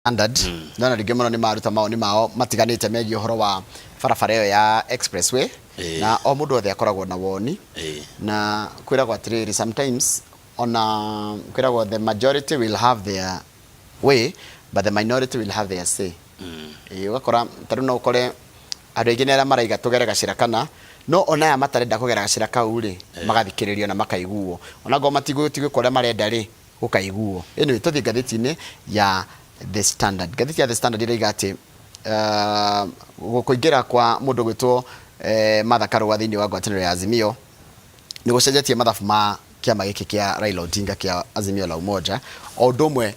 Standard ndona rĩngĩ mũno nĩ maruta mawoni mao matiganĩte megiĩ ũhoro wa barabara ĩyo ya expressway. Na o mũndũ othe akoragwo na woni. Na kwĩragwo atĩrĩrĩ, sometimes ona kwĩragwo the majority will have their way but the minority will have their say. Ĩĩ, ũgakora ta rĩu no ũkore andũ aingĩ nĩ arĩa maraiga tũgere gacĩra kana, no ona aya matarenda kũgera gacĩra kau rĩ, magathikĩrĩrio na makaiguo ona ngorwo matigwĩka ũrĩa marenda rĩ, gũkaiguo. Anyway, tũthiĩ ngathĩti-inĩ ya The Standard. Ngathĩti ya The Standard ĩroiga atĩ kũingĩra kwa mũndũ gwĩtwo Martha Karũa thĩinĩ wa ngwatanĩro ya Azimio nĩ gũcenjetie mathabu ma kĩama gĩkĩ kĩa Raila Odinga kĩa Azimio la Umoja, o ũndũ ũmwe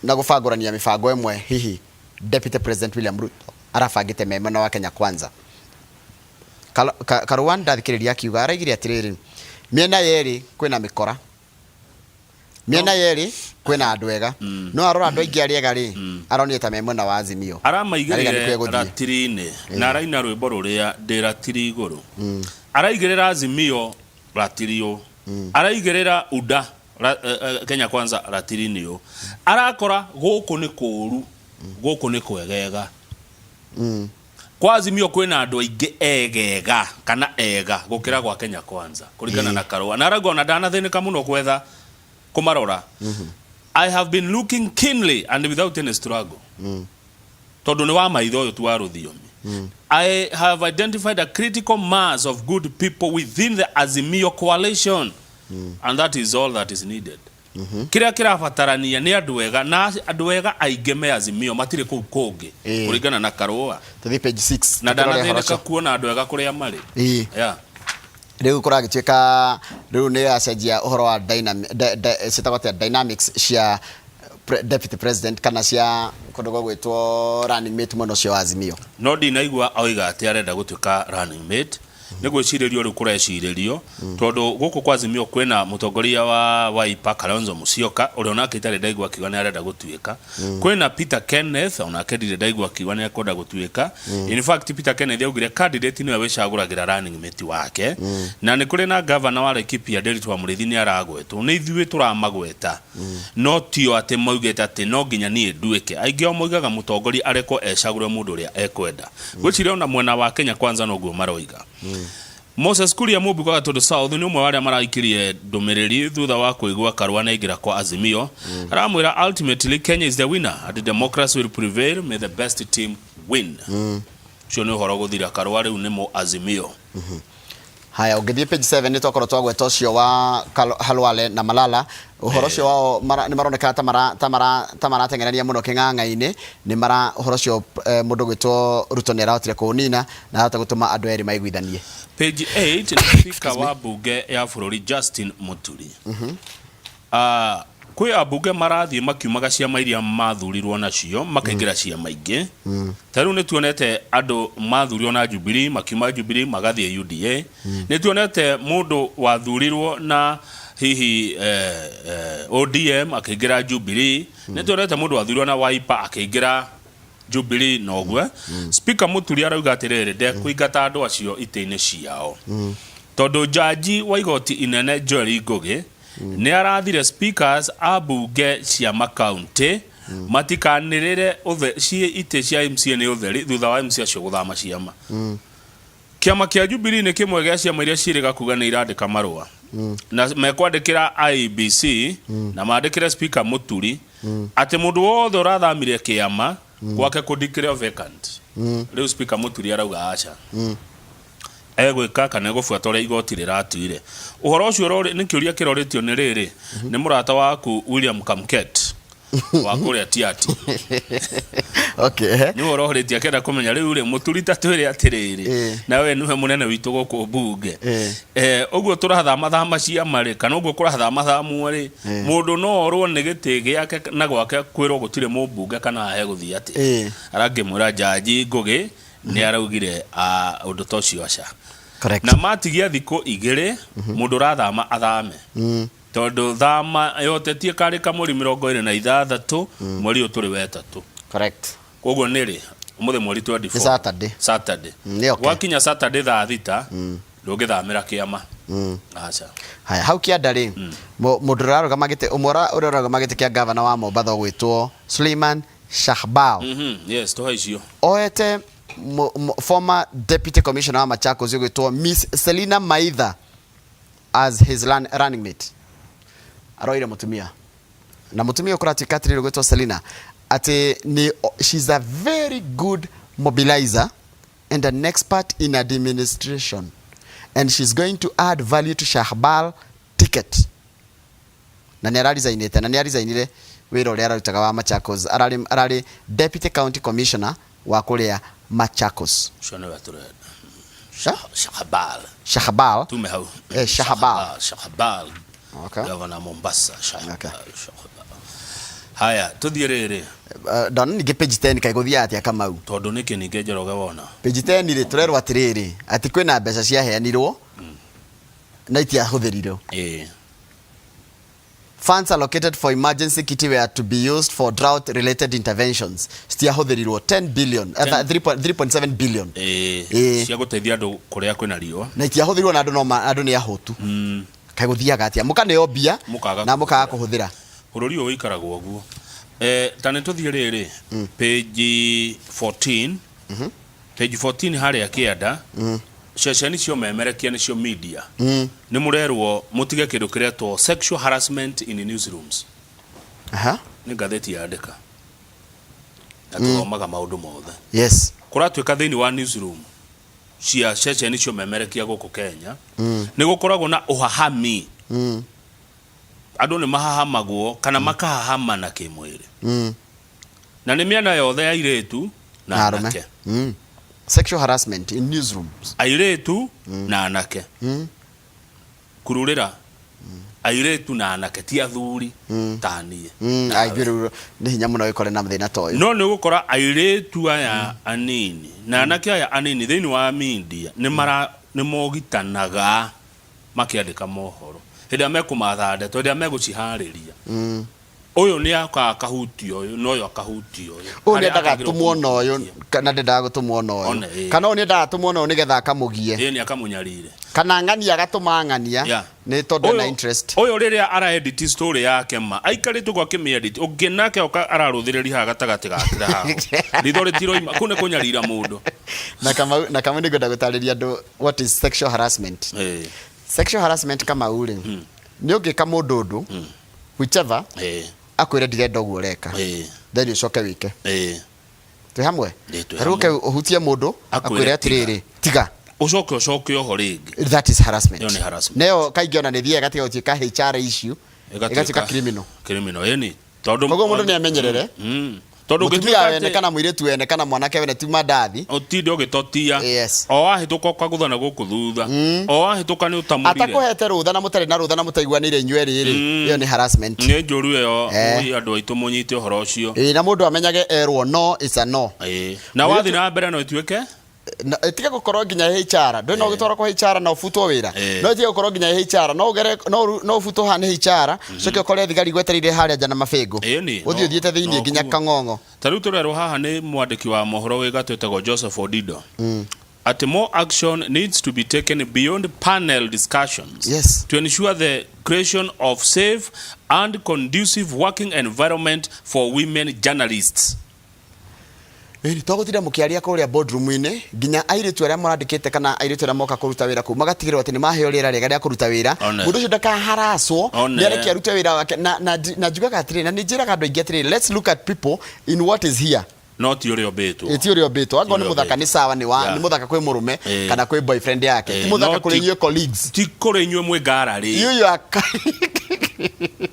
na gũbangũrania mĩbango ĩmwe hihi Deputy President William Ruto arabangĩte me mwena wa Kenya Kwanza. Karũa ndathikĩrĩria akiuga, araigire atĩrĩrĩ, mĩena yerĩ kwĩna mĩkora, mĩena yerĩ kwĩna andũ ega, no arora andũ aingĩ arĩa ega rĩ, aronire ta me mwena wa Azimio. Na rĩga Aramaigĩrĩire nĩkuo egũthiĩ. Ratiri-inĩ na araina rwĩmbo rũrĩa ndĩ ratiri igũrũ. Araigĩrĩra Azimio ratiri ũ, araigĩrĩra UDA Kenya Kwanza ratiri-inĩ ũ. Arakora gũkũ nĩ kũũru, gũkũ nĩ kwegega. Kwa Azimio kwĩna andũ aingĩ egega kana ega gũkĩra gwa Kenya Kwanza kũringana na Karũa. Na arauga ona ndanathĩnĩka mũno gwetha kũmarora. I have been looking keenly and without any struggle. Tondũ nĩ wa maitho ũyũ tu wa rũthiomi. I have identified a critical mass of good people within the Azimio coalition and that is all that is needed. Kĩrĩa kĩrabatarania nĩ andũ ega, na andũ ega aingĩ me Azimio, matirĩ kũu kũngĩ. Kũringana na Karũa. Tũthiĩ page 6. Na ndanathĩnĩka kuona andũ ega kũrĩa marĩ. Rĩu kũragĩtuĩka rĩu nĩ acenjia ũhoro wa ciĩtagwo atĩa, dynamics cia deputy president kana cia kũndũ gwĩtwo running mate mwena ũcio wa Azimio. No ndinaigua oiga atĩ arenda gũtuĩka running mate. Nĩ gwĩcirĩrio rĩu kũrecirĩrio, tondũ gũkũ kwa Azimio kwĩna mũtongoria wa Wiper Kalonzo Musyoka, ũrĩa onake itarĩ ndaigua akiuga nĩ arenda gũtuĩka. Kwĩna Peter Kenneth, onake ndirĩ ndaigua akiuga nĩ ekwenda gũtuĩka. In fact, Peter Kenneth augire candidate nĩwe wĩcagũragĩra running mate wake. Na nĩ kũrĩ na governor wa Laikipia Nderitu wa Mũrĩithi, nĩ aragwetwo. Nĩ ithuĩ tũramagweta, no tio atĩ maugĩte atĩ no nginya niĩ nduĩke. Aingĩ ao moigaga mũtongoria arekwo ecagũre mũndũ ũrĩa ekwenda. Gwĩciria ona mwena wa Kenya Kwanza noguo maroiga. Moses Kuria, mũmbunge wa Gatundu South, nĩ ũmwe wa arĩa maraikirie ndũmĩrĩri thutha wa kũigua Karũa nĩaingĩra kwa Azimio. Aramwĩra ultimately Kenya is the winner and democracy will prevail, may the best team win. Ũcio nĩ ũhoro gũthira. Karũa rĩu nĩ mũ Azimio. Haya, ũngĩthiĩ page 7 nĩ twakorwo twagweta ũcio wa Halwale na Malala. Ũhoro ũcio wao nĩ maroneka ta marateng'erania mũno kĩng'ang'a-inĩ. Nĩ mara ũhoro ũcio, mũndũ gwĩtwo Ruto nĩ arahotire kũũnina na arahota gũtũma andũ erĩ maiguithanie. Page 8 nĩ speaker wa mbunge ya bũrũri Justin Muturi. Ah, kwĩ ambunge marathiĩ makiumaga ciama iria mathurirwo nacio makaingĩra ciama ingĩ. Ta rĩu nĩ tuonete andũ mathurirwo na Jubilee makiuma Jubilee magathiĩ UDA. Nĩ tuonete mũndũ wathurirwo na hihi ODM akĩingĩra Jubilee. Nĩ tuonete mũndũ wathurirwo na Wiper akĩingĩra Jubilee. Noguo Speaker Muturi arauga atĩrĩrĩ, ndekũingata andũ acio itĩ-inĩ ciao, tondũ jaji wa igoti inene Joel Ngũgĩ nĩ arathire speakers a mbunge cia makaunti matikanĩrĩre ciĩ itĩ cia MCA nĩ ũtheri thutha wa MCA acio gũthama ciama. Kĩama kĩa Jubilee nĩ kĩmwe gĩa ciama iria ciĩrĩga kuga nĩ irandĩka marũa na mekwandĩkĩra IEBC na mandĩkĩre Speaker Muturi atĩ mũndũ wothe ũrathamire kĩama gwake kũ declare vacant. Rĩu Speaker Muturi arauga aca, egwĩka kana egũbuata ũrĩa igoti rĩratuire. Ũhoro ũcio nĩ kĩũria kĩrorĩtio nĩ rĩrĩ, nĩ mũrata waku William Kamket wa kũrĩa Tiati. Nĩwe ũrohĩrĩtie akĩenda kũmenya rĩu rĩ, Mũturi ta twĩre atĩrĩrĩ, nawe nĩwe mũnene witũ gũkũ mbunge. Ũguo tũrathamathama ciama rĩ, kana ũguo kũrathamathamwo rĩ, mũndũ no orwo nĩ gĩtĩ gĩake na gwake kwĩrwo gũtirĩ mũmbunge kana hegũthiĩ atĩa? Arangĩmwĩra Jaji Ngũgĩ nĩ araugire, ah, ũndũ ta ũcio aca. Na matigia thikũ 2 mũndũ ũrathama athame, tondũ thama yotetie karĩka mweri 26 mweri ũyũ tũrĩ wetatũ. Koguo nĩ rĩ ũmũthĩ? Mweri 24. Nĩ Saturday. Saturday. Nĩ okay. Gwakinya Saturday thaa 6 ndũngĩthamĩra kĩama, aca. Haya, hau kĩanda rĩ, mũndũ ũrarũgama gĩtĩ ũmwe ũrĩa ũrarũgama gĩtĩ kĩa gavana wa Mombatha ũgwĩtwo Suleiman Shahbal. Yes, tũhe icio. Oete former deputy commissioner wa Machakos ũgwĩtwo Miss Selina Maitha as his running mate. Aroire mũtumia na mũtumia ũyũ kũratuĩka atĩrĩrĩ ũgwĩtwo Selina atĩ nĩ she's a very good mobilizer and an expert in administration and she's going to add value to Shahbal ticket. Na nĩ ararizainĩte na nĩ arizainire wĩra ũrĩa ararutaga wa Machakos. Ararĩ ararĩ deputy county commissioner wa kũrĩa Machakos. Ũcio nĩwe tũrenda. Sha? Shahbal. Shahbal. Tume hau. Eh, Shahbal. Shahbal. Okay. Governor Mombasa Shahbal. Okay. Shahbal. Haya, tũthiĩ rĩrĩ. Ndona ningĩ page 10 kaĩ gũthiaga atĩa Kamau? Tondũ nĩkĩ ningĩ Njoroge wona? Page 10 rĩ tũrerwo atĩrĩrĩ atĩ kwĩna mbeca ciaheanirwo na itiahũthĩrirwo. Ĩĩ. Funds allocated for emergency kitty were to be used for drought related interventions. Citiahũthĩrirwo 10 billion, 3.7 billion. Ĩĩ. Ĩĩ. Cia gũteithia andũ kũrĩa kwĩna riũa. Na itiahũthĩrirwo na andũ no andũ nĩ ahũtu. Kaĩ gũthiaga atĩa? Mũkaneo mbia Mũkaga na mũkaga kũhũthĩra. Bũrũri ũyũ ũikaragwo ũguo. Ta nĩ tũthiĩ rĩrĩ page 14. Page 14 harĩa kĩanda. Ceceni cia ũmemerekia nĩcio media. Nĩ mũrerwo mũtige kĩndũ kĩretwo sexual harassment in newsrooms. Nĩ ngathĩti yandĩka. Na tũthomaga maũndũ mothe. Kũratuĩka thĩinĩ wa newsroom cia ceceni cia ũmemerekia gũkũ Kenya, nĩ gũkoragwo na ũhahami. Andũ nĩ mahahamagwo kana makahahamana kĩmwĩrĩ. Na nĩ mĩena yothe ya airĩtu na Na arũme. anake. Sexual harassment in newsrooms. Airĩtu na anake. Kururĩra airĩtu na anake ti athuri ta niĩ. Ai, rĩu nĩ hinya mũno wĩkore na thĩna ta ũyũ. No nĩ ũgũkora airĩtu aya anini na anake aya anini thĩinĩ wa media nĩ mara nĩ mogitanaga makĩandĩka mohoro hĩndĩ ĩrĩa mekũmatha ndeto, hĩndĩ ĩrĩa megũciharĩria. Ũyũ nĩ akahutio ũyũ na ũyũ akahutio ũyũ. Ũyũ nĩ Harĩa endaga akagĩrwo atũmwo na ũyũ kũmũhutia. Kana ndendaga gũtũmwo na ũyũ. One, ĩĩ. Kana ũyũ nĩ endaga atũmwo na ũyũ nĩgetha akamũgie. Ĩĩ, nĩ akamũnyarire. Kana ng'ania agatũma ng'ania nĩ tondũ ena interest. Ũyũ rĩrĩa ara edit story yake ma aikarĩte ũguo akĩmĩ edit ũngĩ nake oka ararũthĩrĩria haha gatagatĩ ga kĩra haha ritho rĩtiroima kũu nĩ kũnyarira mũndũ. Na Kamau, na Kamau nĩngwenda gũtarĩria andũ what is sexual harassment. Sexual harassment Kamau rĩ, nĩ ũngĩka mũndũ ũndũ whichever akwĩre ndirenda ũguo ũreka, then ũcoke wĩke. Twĩ hamwe? Ĩĩ, twĩ Ta rĩu ũke hamwe. ũhutie mũndũ akwĩre akwĩre atĩrĩrĩ tiga, ũcoke ũcoke oho rĩngĩ. That is harassment. Ĩyo nĩ harassment. Nayo kaingĩ ona nĩ ĩthiaga ĩgatiga gũtuĩka HR issue, ĩgatuĩka criminal. Criminal, ĩni tondũ Koguo mũndũ nĩ amenyerere. Tondũ Mũtumia ũngĩtuĩka wene atĩ kana mũirĩtu wene kana mwanake wene ti mandathi. Ũtinde ũgĩtotia. Yes. O wahĩtũka ũkagũtha na gũkũ thutha. O wahĩtũka nĩ ũtamũrire. Atakũhete rũtha na mũtarĩ na rũtha na mũtaiguanĩire inyuĩ erĩ rĩ, ĩyo nĩ harassment. Nĩ njũru ĩyo. Eh. Ui, andũ aitũ mũnyite ũhoro ũcio. Ĩĩ, na mũndũ amenyage erwo no it's a no. Ĩĩ. Na wathiĩ na mbere no ĩtuĩke Na ĩtige gũkorwo nginya HR ndũĩ no ũgĩtwarwo kwa HR na ũbutwo wĩra. No ĩtige gũkorwo nginya HR no ũgere no ũbutwo haha nĩ HR ũcoke ũkore thigari igwetereire harĩa nja na mabĩngũ. Ĩni, ũthiĩ ũthiĩte thĩinĩ no nginya kuo. kang'ong'o. Ta rĩu tũrerwo haha nĩ mwandĩki wa mohoro wĩ gatũ wĩtagwo Joseph Odido atĩ more action needs to be taken beyond panel discussions to ensure the creation of safe and conducive working environment for women journalists. Ĩni to gũtinda mũkĩaria kũrĩa boardroom-inĩ nginya airĩtu arĩa marandĩkĩte kana airĩtu arĩa moka kũruta wĩra kũu magatigĩrĩrwo atĩ nĩ maheo rĩera rĩega rĩa kũruta wĩra. One. Mũndũ ũcio ndakaharacwo One. nĩ areke arute wĩra wake na njugaga atĩrĩrĩ na nĩ njĩraga andũ aingĩ atĩrĩrĩ, let's look at people in what is here. No ti ũrĩa ũmbĩtwo. Ĩ, ti ũrĩa ũmbĩtwo. Angorwo nĩ Ti ũrĩa mũthaka ũmbĩtwo. nĩ sawa nĩ wa nĩ mũthaka kwĩ mũrũme kana kwĩ boyfriend yake. Ti mũthaka No kũrĩ ti inyuĩ colleagues. Ti kũrĩ inyuĩ mwĩ ngararĩ. You are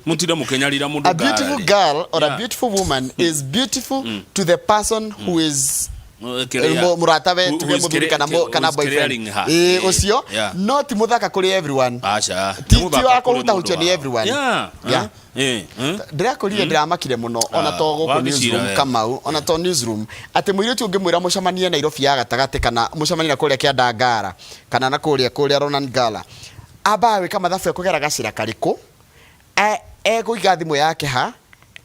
Mũtinde mũkĩnyarira mũndũ A beautiful ngararĩ. girl or a beautiful woman is beautiful to the person who is Kĩrĩa. Mũrata we Who tuge is mũthuri kana who kana is boyfriend. clearing her. Ĩĩ, ũcio no ti mũthaka kũrĩ everyone. Aca. Ti Nĩ mũthaka wa kũrĩ kũhutahutio mũndũ nĩ wao. everyone. Yeah. Ndĩrakorire ndĩramakire mũno ona to gũkũ Wagĩcira newsroom wega. Kamau, ona to newsroom atĩ mũirĩtu ũngĩmwĩra mũcemanie Nairobi ya gatagatĩ kana mũcemanie na kũrĩa kĩanda Ngara kana na kũrĩa kũrĩa Ronan Ngala ambaga gwĩka mathabu ekũgera gacĩra karĩkũ, egũiga thimũ yake ha,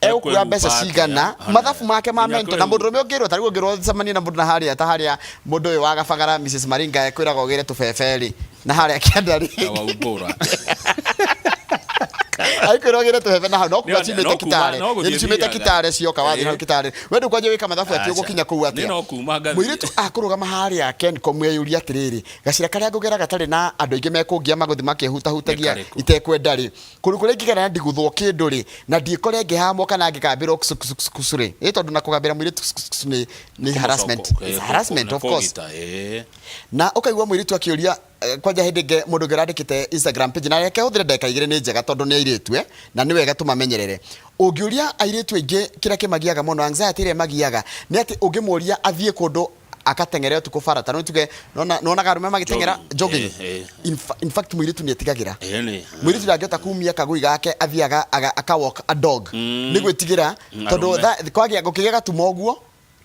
egũkua mbeca Ekwĩhumba cigana, atĩa? mathabu make ma Nginya mento na kwĩhumba. mũndũrũme ũngĩrwo ta rĩu ũngĩrwo ũcemanie na mũndũ na harĩa ta harĩa mũndũ ũyũ wa Gabagara Mrs Maringa ekwĩraga ũgĩre tũbebe rĩ na harĩa kĩanda rĩ Waumbũra. Aikwĩra ũgĩre tũhebe na hau no kuma Nĩ- ciumĩte no kuma- Kitale. no gũthiĩ Nĩ ciumĩte thiaga. Kitale cioka wathiĩ hau Kitale. We ndũkwanjia gwĩka mathabu atĩ Aca. ũgũkinya kũu Nĩ atĩa. no kuma ngathiĩ. Mũirĩtu akũrũgama harĩa Kencom eyũria atĩrĩrĩ, gacĩra karĩa ngũgera gatarĩ na andũ aingĩ mekũngia magũthiĩ makĩhutahutagia Nĩ karĩkũ? itekwenda rĩ, kũndũ kũrĩa ingĩgera na ndigũthwo kĩndũ rĩ, na ndiĩkore ngĩhamwo kana ngĩgambĩrwo kucu kucu kucu kucu rĩ, ĩ tondũ na kũgambĩra mũirĩtu kucu kucu kucu nĩ nĩ harassment. It's harassment of course. Na ũkaigua mũirĩtu akĩũria eh, kwanja hĩndĩ ĩngĩ mũndũ ũngĩ ũrandĩkĩte Instagram page na reke hũthĩre ndagĩka igĩrĩ nĩ njega tondũ nĩ airĩtu eh, na nĩ wega tũmamenyerere. Ũngĩũria airĩtu aingĩ kĩrĩa kĩmagiaga mũno anxiety ĩrĩa ĩmagiaga nĩ atĩ ũngĩmũria athiĩ kũndũ agateng'ere ũtukũ bara ta rĩu tuge nona nonaga arũme magĩteng'era Jogging. jogging Eh, eh. in, fa- in fact mũirĩtu nĩ etigagĩra Ĩni. mũirĩtu ndangĩhota kumia kagui gake athiaga aga- aka walk a dog nĩ gwĩtigĩra tondũ Arũme. tha- kwagĩa gũkĩgĩa gatuma ũguo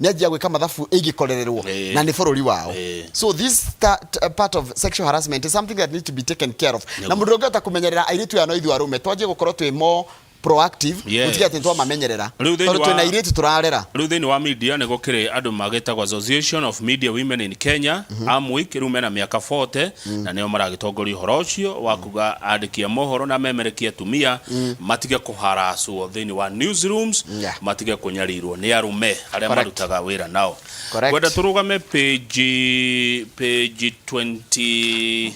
nĩ anjia gwĩka mathabu ĩngĩkorererwo Eh. na nĩ bũrũri wao Eh. so this ta, t, part of sexual harassment is something that needs to be taken care of na Nĩguo. mũndũ ũngĩhota kũmenyerera airĩtu aya no ithuĩ arũme twanjie gũkorwo twĩ more proactive Yes. gũtiga atĩ twamamenyerera Rĩu thĩinĩ tondũ wa- twĩna airĩtu tũrarera rĩu thĩinĩ wa media nĩ gũkĩrĩ andũ magĩtagwo Association of Media Women in Kenya AMWIK rĩu mena mĩaka 40 na nĩo maragĩtongoria ũhoro ũcio wa kuga andĩki a mohoro na memerekia atumia matige kũharacwo thĩinĩ wa newsrooms Yeah. matige kũnyarirwo nĩ arũme arĩa Correct. marutaga wĩra nao Correct. ngwenda tũrũgame page page 20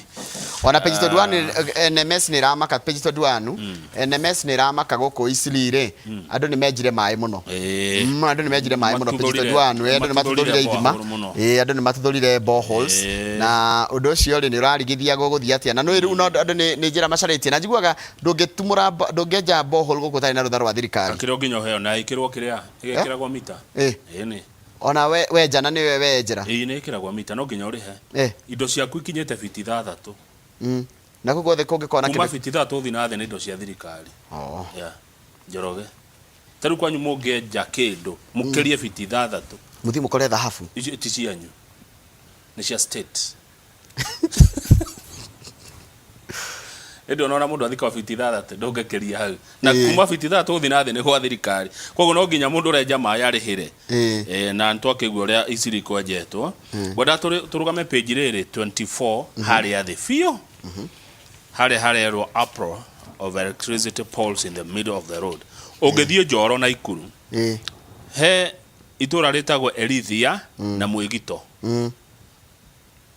ona page 21 eh, NMS nä ĩramaka page 21 NMS nä ĩramaka gũkũ Eastleigh rĩ andũ nĩ menjire maĩ mũno Eh. Andũ nĩ menjire maĩ mũno page Matuthũrire- 21 eh, andũ nĩ matuthũrire matuthũrire ithima borehole mũno. Ĩĩ, andũ nĩ matuthũrire boreholes Eh. na ũndũ ũcio rĩ nĩ ũrarigithia gũgũthiĩ atĩa na nĩ rĩu no andũ nĩ nĩ njĩra macarĩtie na njiguaga ndũngĩtumũra bo- ndũngĩenja borehole gũkũ ũtarĩ na rũtha rwa thirikari Akĩrwo nginya ũheo na ĩkĩrwo kĩrĩa ĩgekĩragwo mita Eh. ĩni ona we wenja na nĩwe wenjera ĩĩ nĩ ĩkĩragwo mita no nginya ũrĩhe Eh. indo ciaku ikinyĩte biti ithathatũ Na kũu guothe kũngĩkorwo na kuma kĩndũ biti ithathatũ ũthiĩ na thĩ nĩ indo cia thirikari Oh. Yeah. Njoroge ta rĩu kwanyu mũngĩenja kĩndũ mũkĩrie biti ithathatũ Mũthiĩ mũkore thahabu icio ti cianyu nĩ cia state ĩndĩ onaona mũndũ athikaga biti ithathatũ ndũngĩkĩria hau na Ĩĩ. kuma biti ithathatũ gũthiĩ na thĩ nĩ gwa thirikari koguo no nginya mũndũ ũrenja maĩ arĩhĩre Ĩĩ. Eh, na nĩtwakĩigua ũrĩa iciri kwenjetwo ngwenda tũrũgame page rĩrĩ 24 harĩa thĩ biũ harĩa harerwo uproar of electricity poles in the middle of the road ũngĩthiĩ Njoro na Ikuru Ĩĩ. he itũra rĩtagwo Erithia na Mwĩgito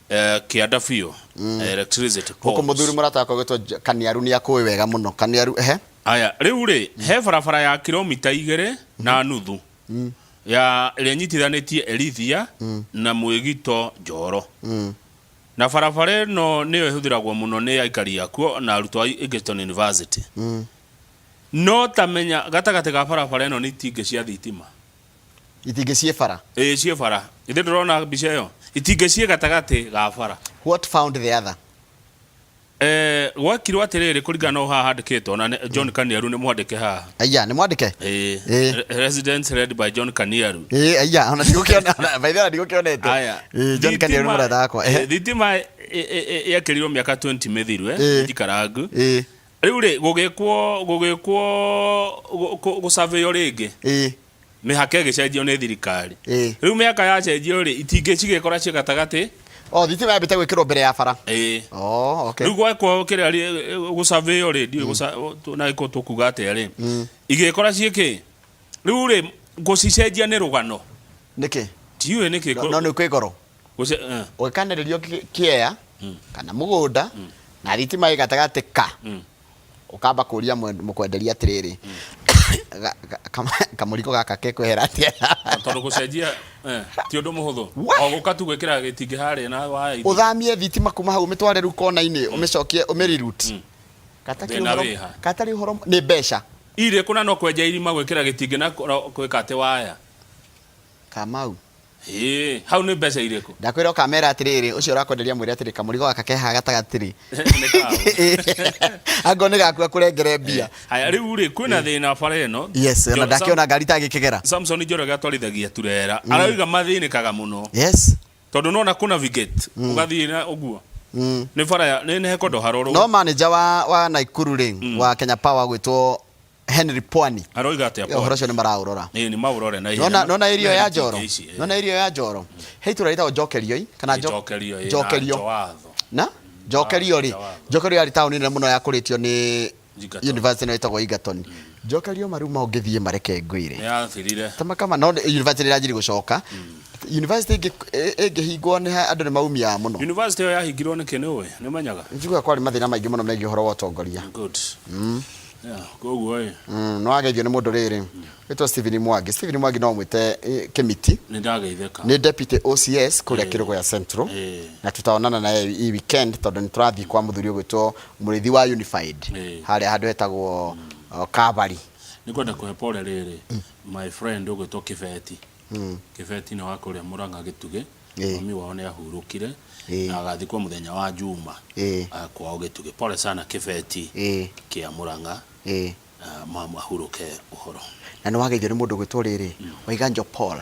eh, kĩanda biũ electricity Gũkũ poles mũthuri mũrata wakwa gwĩtwo J- Kaniaru nĩ akũĩ wega mũno Kaniaru ehe aya rĩu rĩ he barabara ya kilomita igĩrĩ na nuthu ya ĩrĩa ĩnyitithanĩtie Erithia na Mwĩgito Njoro na barabara ĩno nĩyo ĩhũthĩragwo mũno nĩ aikari akuo na arutwo a Egerton University no tamenya gatagatĩ ga barabara ĩno nĩ itingĩ cia thitima itingĩ ciĩ bara ĩĩ ciĩ bara ithe ndũrona mbica ĩyo itingĩ ciĩ gatagatĩ ga bara what found the other Eh, gwekirwo atĩrĩrĩ kũringana na ũũ haha handĩkĩtwo na nĩ- John Kaniaru nĩ mwandĩke haha aya nĩ mwandĩke Ĩĩ. Ĩĩ. Residence led by John Kaniaru ĩĩ aya ona ndigũkĩona by the way ndigũkĩonete Aya. Ĩĩ, John Kaniaru nĩ Thitima- mũrata wakwa ehe eh, thitima yekĩrirwo mĩaka 20 mĩthiru eh, Ĩĩ. njikarangu ĩĩ rĩu rĩ gũgĩkwo gũgĩkwo gũcavĩo rĩngĩ ĩĩ mĩhaka ĩgĩcenjio nĩ thirikari Ĩĩ. rĩu mĩaka yacenjio rĩ itingĩ cigĩkora ciĩ gatagatĩ oh thitima yambĩte gwĩkĩrwo mbere ya bara ĩĩ oh okay rĩu gwekwo kĩrĩa gũcavĩo rĩ ndiũĩ na gĩkũ tũkuga atĩa rĩ igĩkora ciĩkĩ rĩu rĩ gũcicenjia nĩ rũgano nĩkĩ ndiũĩ nĩkĩ no nĩ kwĩ goro gũce- eh. ũgĩkanĩrĩrio kĩea kana mũgũnda na thitima ĩ gatagatĩ ka ũkamba kũria mũkwenderia atĩrĩrĩ ga- ga- kama- kamũrigo gaka kekwehera atĩa tondå gå cenjia eh, ti å ndå må hå thå What? o gå ka tu gwä kä ra gä tingä harä na waya ithi. ũthamie thitima kuma hau ũmĩtware rĩu kona-inĩ ũmĩcokie ũmĩreroute Gatakĩrĩ Thĩna ũhoro- wĩ ha? gatarĩ ũhoro nĩ mbeca irĩ kå na no kwenja irima gwä kä ra gä tingä na gwä ka atä waya Kamau Ĩĩ, hau nĩ mbeca irĩkũ ndakwĩra ũkamera atĩrĩrĩ ũcio ũrakwenderia mwĩre atĩrĩ kamũrigo gaka ke haha gatagatĩ rĩ Nĩ kaũ. angorwo nĩ gaku akũrengere mbia haya rĩu rĩ kwĩna thĩna bara ĩno yes ona Jo- ndakĩona ngari tagĩkĩgera Samson Njoroge atwarithagia turera arauga mathĩnĩkaga mũno yes tondũ nona kũ navigate ũgathiĩ na ũguo nĩ bara ya nĩ nĩ hekondo harorwo no manager wa wa Naikuru rĩ wa Kenya Power gwĩtwo Henry Pwani aroiga atĩa ũhoro ũcio nĩ maraũrora Ĩĩ, nĩ maũrore na ihenya. nona nona irio ya Njoro Ici, ĩĩ. nona irio ya Njoro he itũra rĩtagwo Njokerio i kana Njo- Njokerio, ĩĩ, na Njokerio Njowatho. na Njokerio rĩ Njowatho. Njokerio yarĩ taũni nene mũno yakũrĩtio nĩ Egerton. University ĩno ĩtagwo Egerton. Njokerio maruma ũngĩthiĩ mareke ngwĩre. Nĩ yathirire. Tamakama no university nĩ ĩranjirie gũcoka. University ĩngĩhingwo nĩ andũ nĩ maumiaga mũno. University ĩyo yahingirwo nĩkĩ nĩ ũĩ? Nĩ ũmenyaga? Njiguaga kwarĩ mathĩna maingĩ mũno megiĩ ũhoro wa ũtongoria. Good. Yeah, koguo ĩ. Nĩ wageithio nĩ mũndũ rĩrĩ wĩtwo Stephen Mwangi. Stephen Mwangi no ũmwĩte Kĩmiti. Nĩ ndageithĩka. Nĩ deputy OCS kũrĩa Kĩrũgũya Central. Na tutaonana naye hii weekend tondũ nĩ tũrathiĩ kwa mũthuri ũgwĩtwo Mũrĩithi wa Unified harĩa handũ hetagwo Kabari. Nĩ ngwenda kũhe pole rĩrĩ my friend ũgwĩtwo Kĩbeti. Kĩbeti nĩ wa kũrĩa Mũrang'a Gĩtugĩ. Mami wao nĩ ahurũkire na agathikwo mũthenya wa Juma kwao Gĩtugĩ. Pole sana Kĩbeti kĩa Mũrang'a. Mama ahurũke ũhoro. Na nĩ wageithio nĩ mũndũ ũgwĩtwo rĩrĩ, Waiganjo Paul.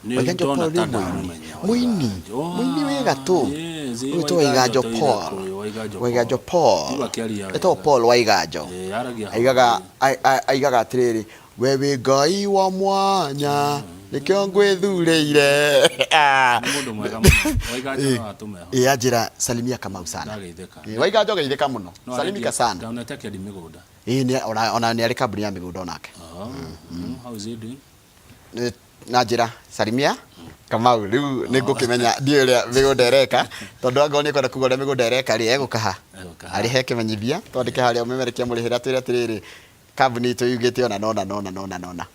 Nĩ Waiganjo ndona Paul ta nĩ mũini. ndamũmenya Mũini. Waiganjo. Mũini wĩ gatũ. Yes, Ũgwĩtwo Waiganjo Waiganjo tũire Paul. kũĩ, Waiganjo Waiganjo Paul. Paul. Igua akĩaria Etagwo wega. Paul Waiganjo. Ĩĩ, aragia Aigaga horeri. aigaga atĩrĩrĩ, we wĩ Ngai wa mwanya, nĩkĩo ngwĩthurĩire. Nĩ mũndũ mwega mũno. Waiganjo no atũme ho. Ĩĩ anjĩra salimia Kamau sana. Ndageithĩka. Ĩĩ, Waiganjo geithĩka mũno. No Salimika arendia- sana. Ndonete akĩendia mĩgũnda. Ĩĩ nĩ ona nĩ arĩ kambuni ya mĩgũnda onake. Oh, how is he doing? Na njĩra salimia Kamau rĩu nĩ ngũkĩmenya ndiũĩ ũrĩa mĩgũnda ĩreka tondũ angorwo nĩ ekwenda kuga ũrĩa mĩgũnda ĩreka rĩ egũkaha Egũkaha. arĩhe kĩmenyithia twandĩke harĩa ũmemerekia mũrĩhĩra twĩre atĩrĩrĩ kambuni itũ yugĩte ona nona nona nona nona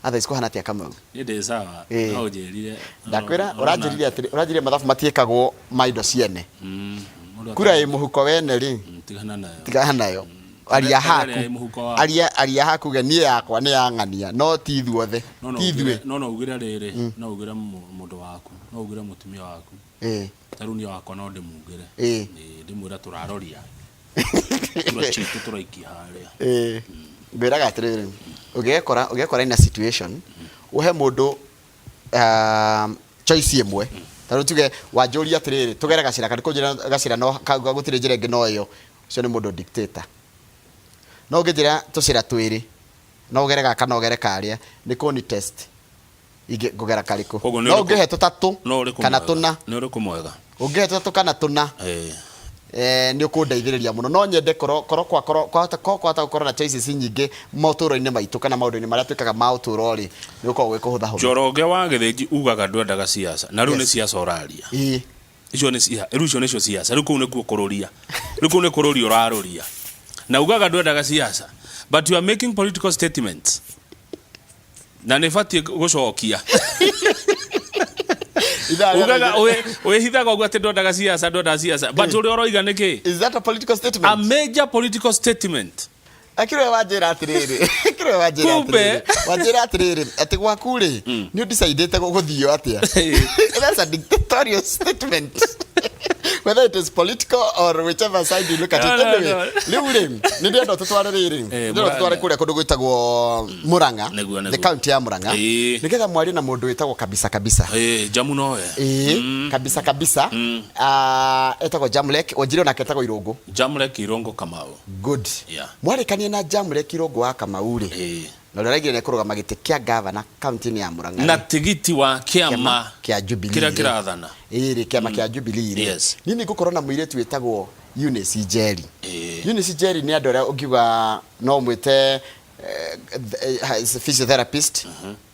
otherwise kũhana atĩa Kamau? Niĩ ndĩ sawa. Ĩĩ. No ũnjĩrire. Ndakwĩra ũranjĩrire atĩrĩ ũranjĩrire mathabu matiĩkagwo ma indo ciene. Mũndũ Kura ĩ mũhuko wene rĩ Tigana nayo. tigana nayo. Aria Kura ĩrĩa ĩ haku. mũhuko waku. Aria aria haku uge niĩ yakwa nĩ ya ng'ania no ti ithuothe. No no Ti ithuĩ. ugire no no ugire rĩrĩ, no ugire mũndũ waku, no ugire mũtumia waku. Ĩĩ. Ta rĩu niĩ wakwa no ndĩmugĩre. Ĩĩ. Ĩĩ, ndĩmwĩre tũraroria. Kura citũ tũraikia harĩa. Ĩĩ. Ngwĩraga atĩrĩrĩ, ũngĩgekora ũngĩgekora in a situation ũhe mũndũ choice ĩmwe ta rĩu tuge wanjũria atĩrĩrĩ tũgere gacĩra kana kũnjĩra gacĩra no kauga gũtirĩ njĩra ĩngĩ no ĩyo ũcio nĩ mũndũ dictator no ũngĩnjĩra tũcĩra twĩrĩ no ũgere gaka no ũgere karĩa nĩ kũni test ingĩ ngũgera karĩkũ Koguo nĩ no ũrĩkũ- ũngĩhe tũtatũ No ũrĩkũ kana mwega? tũna Nĩ ũrĩkũ mwega? ũngĩhe tũtatũ kana tũna Ĩĩ. Nĩ ũkũndeithĩrĩria mũno no nyende korwo korwo kwa korwo kwahota korwo kwahota gũkorwo na choices nyingĩ motũũro-inĩ maitũ kana maũndũ-inĩ marĩa twĩkaga ma ũtũũro rĩ nĩ gũkoragwo gwĩ kũhũthahũtha. Njoroge wa Gĩthĩnji ugaga ndwendaga siasa na rĩu nĩ Yes. siasa ũraria. Ĩĩ. Icio nĩ cia rĩu icio nĩcio siasa rĩu kũu nĩkuo kũrũria rĩu kũu nĩ kũrũria ũrarũria na ugaga ndwendaga siasa but you are making political statements na nĩ batiĩ gũcokia. Ithaa rĩa Ugaga rĩngĩ- wĩhithaga ũguo atĩ ndwendaga siasa ndwendaga siasa but ũrĩa ũroiga nĩ kĩ? Is that a political statement? A major political statement. Akĩrĩ we wanjĩra atĩrĩrĩ, akĩrĩ we wanjĩra Kumbe. atĩrĩrĩ, wanjĩra atĩrĩrĩ, atĩ gwaku rĩ, nĩ ũdecidĩte gũgũthio atĩa? That's a dictatorial statement. Whether it is political or whichever side you look at it. No, no, Anyway, no. rĩu rĩ, nĩ ndĩrenda tũtware rĩrĩ, Eh, ndĩrenda tũtware Murang'a. kũrĩa kũndũ gwĩtagwo Murang'a, Nĩguo, the nĩguo. county ya Murang'a, Ĩĩ. nĩgetha mwarie na mũndũ wĩtagwo kabisa kabisa. Eh, jamu nowe. Ĩĩ, kabisa kabisa. Ah, etagwo Jamlek, wanjĩre onake etagwo Irũngũ. Jamlek Irũngũ Kamau. Good. Yeah. Mwarĩkania na Jamlek Irũngũ wa Kamau rĩ, Ĩĩ. na ũrĩa ũraigire nĩ kũrũgama gĩtĩ kĩa gavana kaunti-inĩ ya Murang'a Na rĩ, tigiti wa kĩama kĩa Jubilee kĩrĩa rĩ. kĩrathana. Ĩĩ rĩ, kĩama kĩa Jubilee rĩ. Yes. Niĩ nĩ ngũkorwo na mũirĩtu wĩtagwo Eunice Njeri. Ĩĩ. Eunice Njeri nĩ andũ arĩa ũngiuga no ũmwĩte physiotherapist,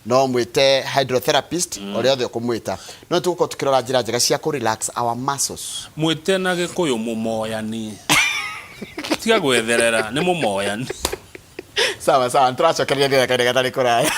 no ũmwĩte hydrotherapist, ũrĩa othe ũkũmwĩta. No tũgũkorwo tũkĩrora njĩra njega cia kũ relax our muscles. Mwĩte na Gĩkũyũ mũmoyani. Tiga gwetherera, nĩ mũmoyani. Sawa sawa, nĩtũracokereria nginya kahinda gatarĩ kũraya.